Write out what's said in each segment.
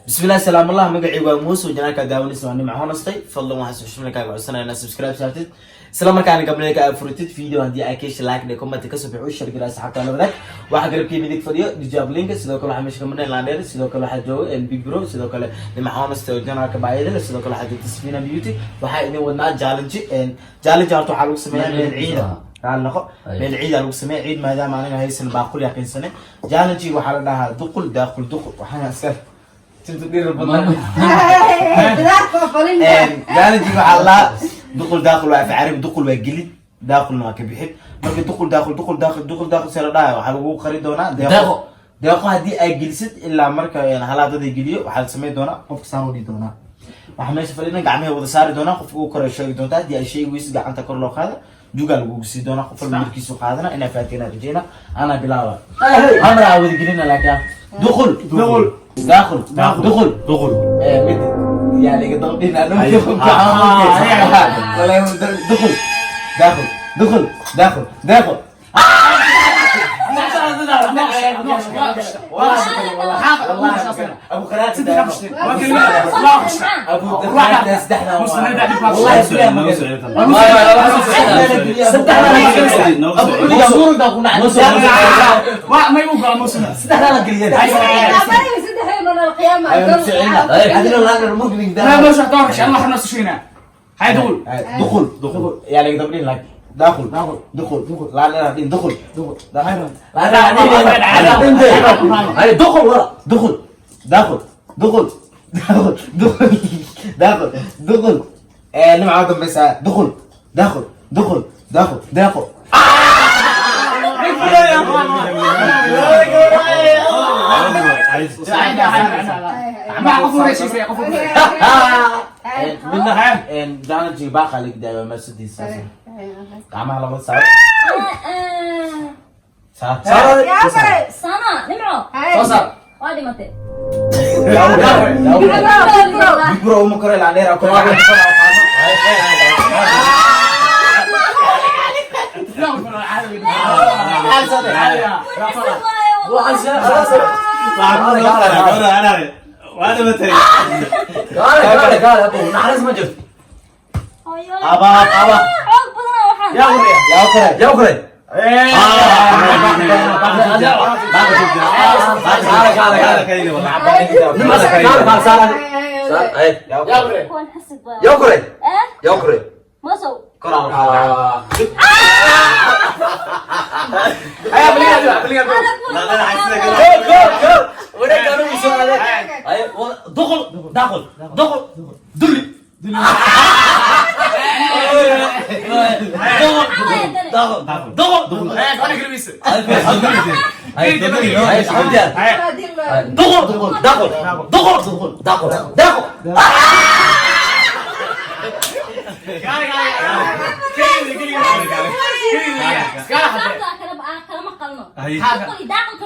Bismillah, salaam Allah. Magacaygu waa Muuse, channelka daawanaysa waa Nimco Honestay. Fadlan waxaan xushmada kaaga codsanaya inaad subscribe saartid, isla markaana gambaleelka aad furitid. Video haddii ay ka heshay, like dhe, comment kasoo bixi, u share garee asxaabta la wadaag. Waxaa garabkii midig fadhiyo Dijab Linka, sidoo kale waxaa meesha ka marnay Landheer, sidoo kale waxaa jooga Big Bro, sidoo kale Nimco Honestay oo channelka baayadale, sidoo kale waxaa joogta Safina Beauty. Waxaa idin wadnaa challenge. Challenge horta waxaa lagu sameeyaa meel ciida, raali noqo, meel ciida lagu sameeya. Ciid maadaama aniga haysan baaqul yaqiinsane, challenge waxaa la dhahaa duqul daaqul duqul. Waxaana iska tinta dhirir badan. Challenge waxaa la dhahaa duqul daaqul, waa af Carabi. Duqul waa gelid, daaqulna waa ka bixid. Marka duqul daaqul, duqul daaqul, duqul daaqul see la dhahayo, waxaa lagu qari doonaa deeqo. Deeqo haddii ay gelisid ilaa marka halaadada geliyo, waxaa la samayn doonaa qofka saan u dhihi doonaa. Waxaa meesha fadhina gacmaha wada saari doonaa, qofka ugu kore sheegi doontaa. Haddii ay sheegi weysid, gacanta kor loo qaada, jugaa lagugu sii doonaa, qof walba markiisu qaadana. Inaa fahateen rajeyna. Anaa bilaaba, hal mar aa wada gelina, laakiin duqul duqul daaqul duqul duqul. Mid yaa liga dabdhin. Duqul daaqul duqul daaqul deeqo. دخل دخل يعني دبلين لك داخل داخل دخل دخل لا لا لا دخل دخل لا لا لا دخل ورا دخل داخل دخل داخل دخل داخل دخل. نمعة بس دخل داخل دخل داخل داخل. Midna challenge baaqa lig daawa masadiisa gacmaha laba saar saar. Sana Nimco. Soo saar. Waa dhimatay. Big Bro uma kore laandheer. Kaale kaale abo, naxariis ma jirto. Aba aba. Xoog badana waxaan. Yaa koray. Yaa kore. Yaa koray. Kaale kaale kaale. Kaale kaale saar. Saar ay. Kuwan xasid baa. Yaa koray. Eh? Yaa koray. Masow. Koraa. Go go go. Wareeg anu soo aaday. Ay, duqul daaqul duqul dulli. Duqul daaqul duqul. دغل دغل دغل دغل دغل. Sababta kala kalama qalno. Duqul daaqulka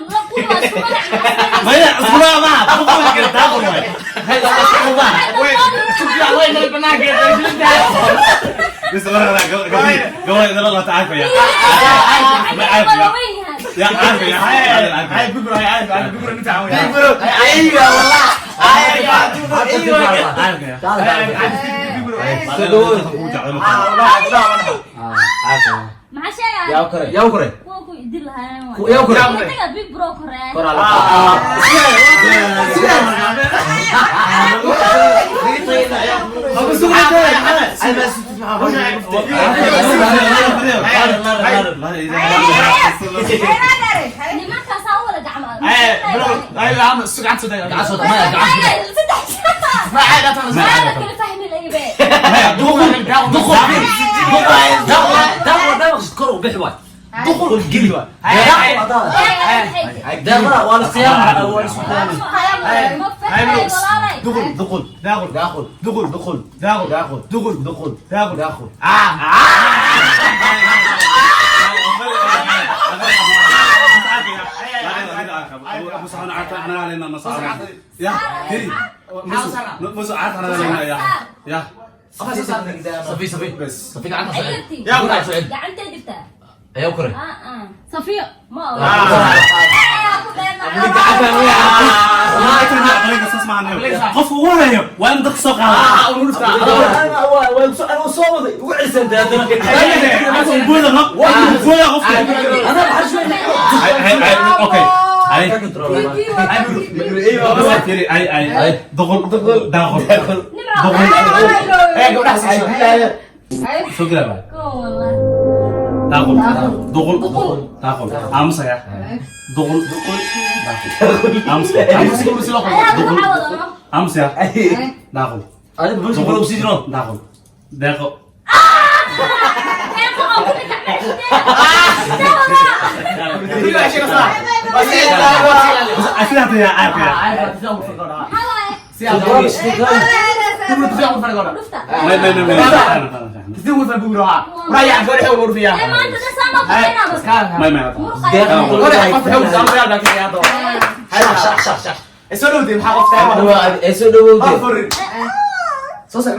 nala kuwa waa isku magac. ايوه والله. Maxaa sheegaya? Yaa kore. Yaa koray. Kuwa ku idil lahaayeen waay. Yaa koray. Taga Big Bro koree. Nimankaasaa u wada gacmaa. Saddex. Maada kala fahmi lahayn. دخل دخل دخل kor u bixi waay. Duqul geli waay. Deeqada waa la qiyaam, waa la isku qiyaamay. Ma fahmay walaalay. دخل دخل داخل داخل دخل دخل داخل داخل دخل دخل داخل داخل. صفي صفي بس صفي gacanta soo celi. Ayirti. Gacanta soo celi. Gacantay jirtaa. Ayaa koray. Ah ah. Safiyo. Ma oga. Ku dheerna. Qof ugu horeeyo waa in dadka soo qaada. Soo waday ugu celisantay haddana. Booda no, booda qofka. Anaa maxaa sheegay? Okay, ay ay ay ay, doqol, daaqol, doqol. Soo gala daaqol, doqol, daaqol, aamusaya, doqol, daaqol, aamusaya, aamusaya, daaqol. Adiga bulshada kula usii jiro. Daaqol, deeqo. Asida hata yaa arkaya. May may may may. May may. Soo dhawowde. Soo saar,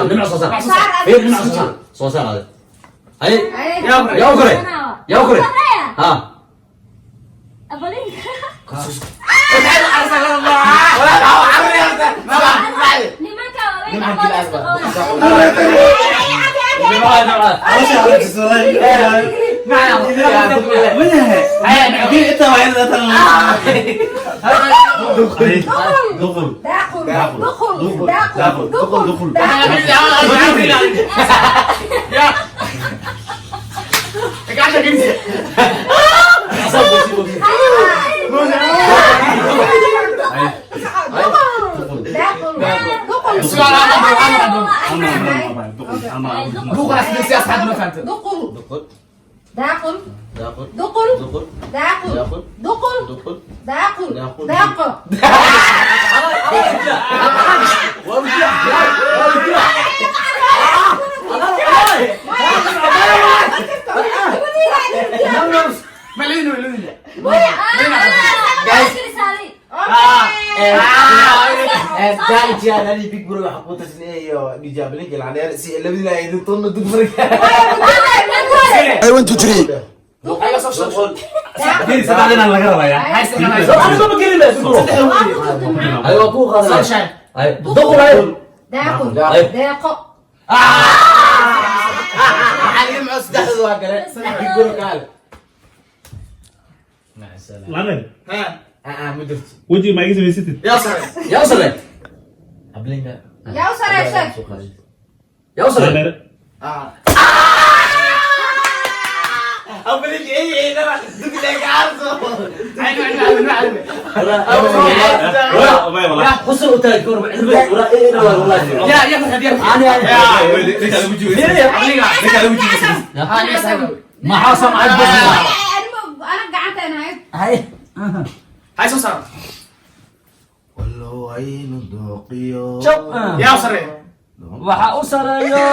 dhinac soo saar, fiir, dhinac soo saar, soo saar adiga. Hay, yaa u koray, yaa u koray. Ha. Doqol. دخل. دخل، دخل، دخل. داخل. داخل. دخل. دخل. داخل. داخل. دخل. دخل. داخل. داخل. داخل. Daajiyaan big bro waxa ku tasniyo dijaabalinka lacneer si labadina ay idin toona dug marka. 1 2 3. Saddexdina laga rabayaa. Adiga ma gelin baa bro. Ay, waa kuu qaadanaya. Ay, doqol, ay. داخل. Ay. داخل. Xalin muxuu saddexdooda waa kale big bro kaale. Lanen. Ah, ma jirto. Wejiga ma iga samaysatid? Yaa u sarreey. Hablinka. يا وصل يا شيخ. Yaa u sarreey. Lanen. Hablinka ay ay dara dug leega arso. Maya wallah. Xusul u taag kor cirbe wara ee ee wallahi. Ani ani. Maxaa samcad bas? انا قعدت انا Hay. Wallow aynu dooqiyo. Jab. Waxa u sareeyo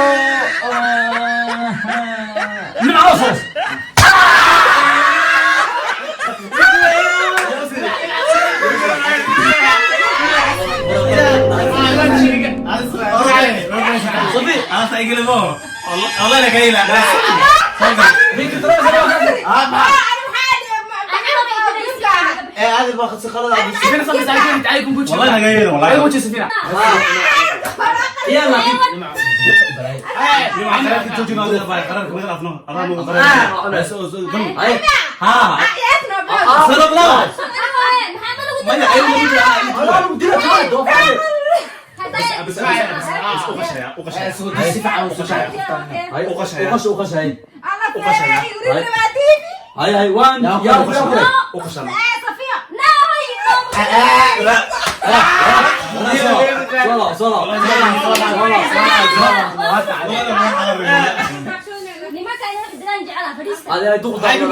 nimca u sareyso. Asta igilimo. Allah la kayla. Ee adig waa khadsi khalad aad. Wallahi la kayla wallahi. Yaa laakiin. Hay. Ha. Sarab laba. Walaa lagu dila tahay doofaar. Hay, uqash, uqash, hay. Hay, hay, one. Yaa u koray. Solo, solo. Adi ay duq daaqo.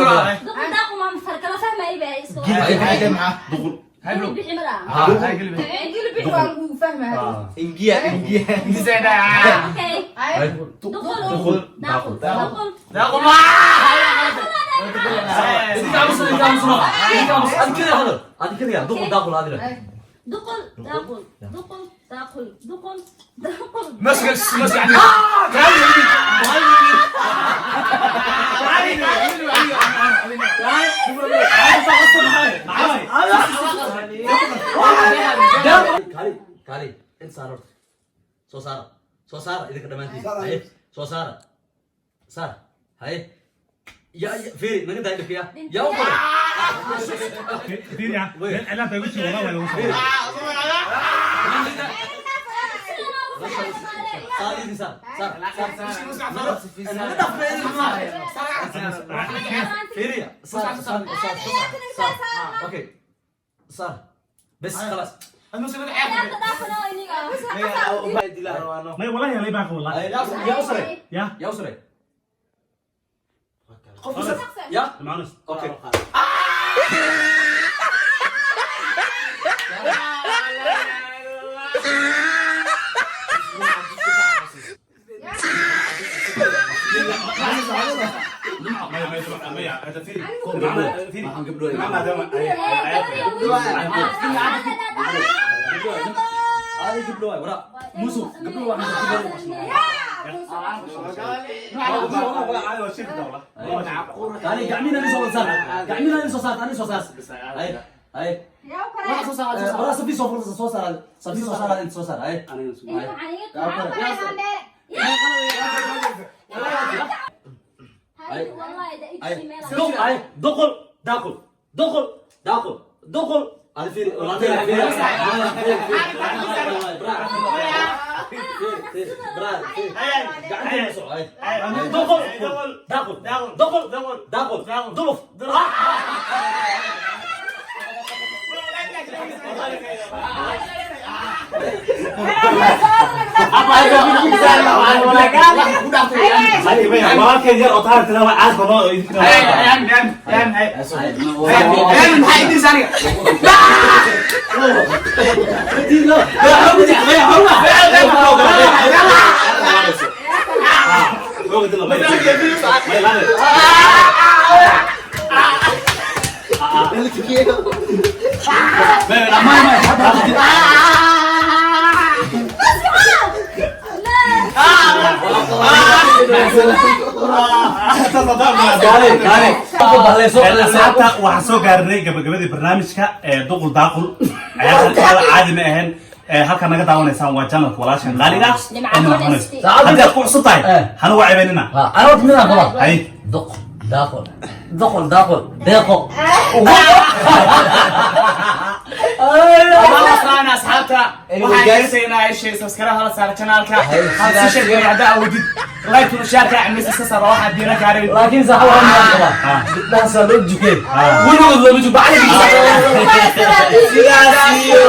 Ingiya ingiya. دخل داخل. Idinka aamusno, idinka aamusno. Idinka aamus. Adi kaliya hadal. Adi kaliya duq daaqo adiga. Duqul daaqul duqul daaqul duqul daaqul. مسك مسك يعني. Kali kali inta saar horta, soo saara, soo saara idinka dhammaantiin. Haye, soo saara, saar. Haye, ya ya, fiiri, naga daay dhibka. Ya yaa u koray? Saar idin, saar, saar, saar. Naga dhaaf. Fiiri, saar, saar, saar, saar. Okay, saar بس خلاص. ما والله يا لي باقي والله. يا أسري. يا يا أسري يا معلش. Okay. Waxaan gabdho. Adi gabdho waay, waraa musu gabdho waxaan. Kali gacmiina ni soo saar, gacmiina ni soo saar, ani soo saar. Hay hay, waraa safi soo fursa, soo saar safi, soo saar inta soo saar. Hay, hay, duqul daaqul duqul daaqul duqul. Adi fiiri, fiiri, gacmiina soo. Hay, duqul daaqul duqul daaqul duluf. Asxaabta, waxaan soo gaarnay gabagabadii barnaamijka ee duqul daaqul. Ciyaarta caadi ma ahayn. Halkaa naga daawanaysaan waa channelka walaashan qaaliga ah. Haddii aad ku cusub tahay, hana waa ceebeynina. انا قلت منها خلاص. Hay. دق داخل دخل داخل ديقو. Asxaabta, asxaabta, waxaan gaarsiinaa ishay subscribe hala saaro channelka, hal si sheeg hadda awoodid, like tuna share cimris iska saaro, waxaa diina gaarin. لكن صح والله ما قبا لا سالو جوكي ولو لو جو بعد. Sidaas iyo.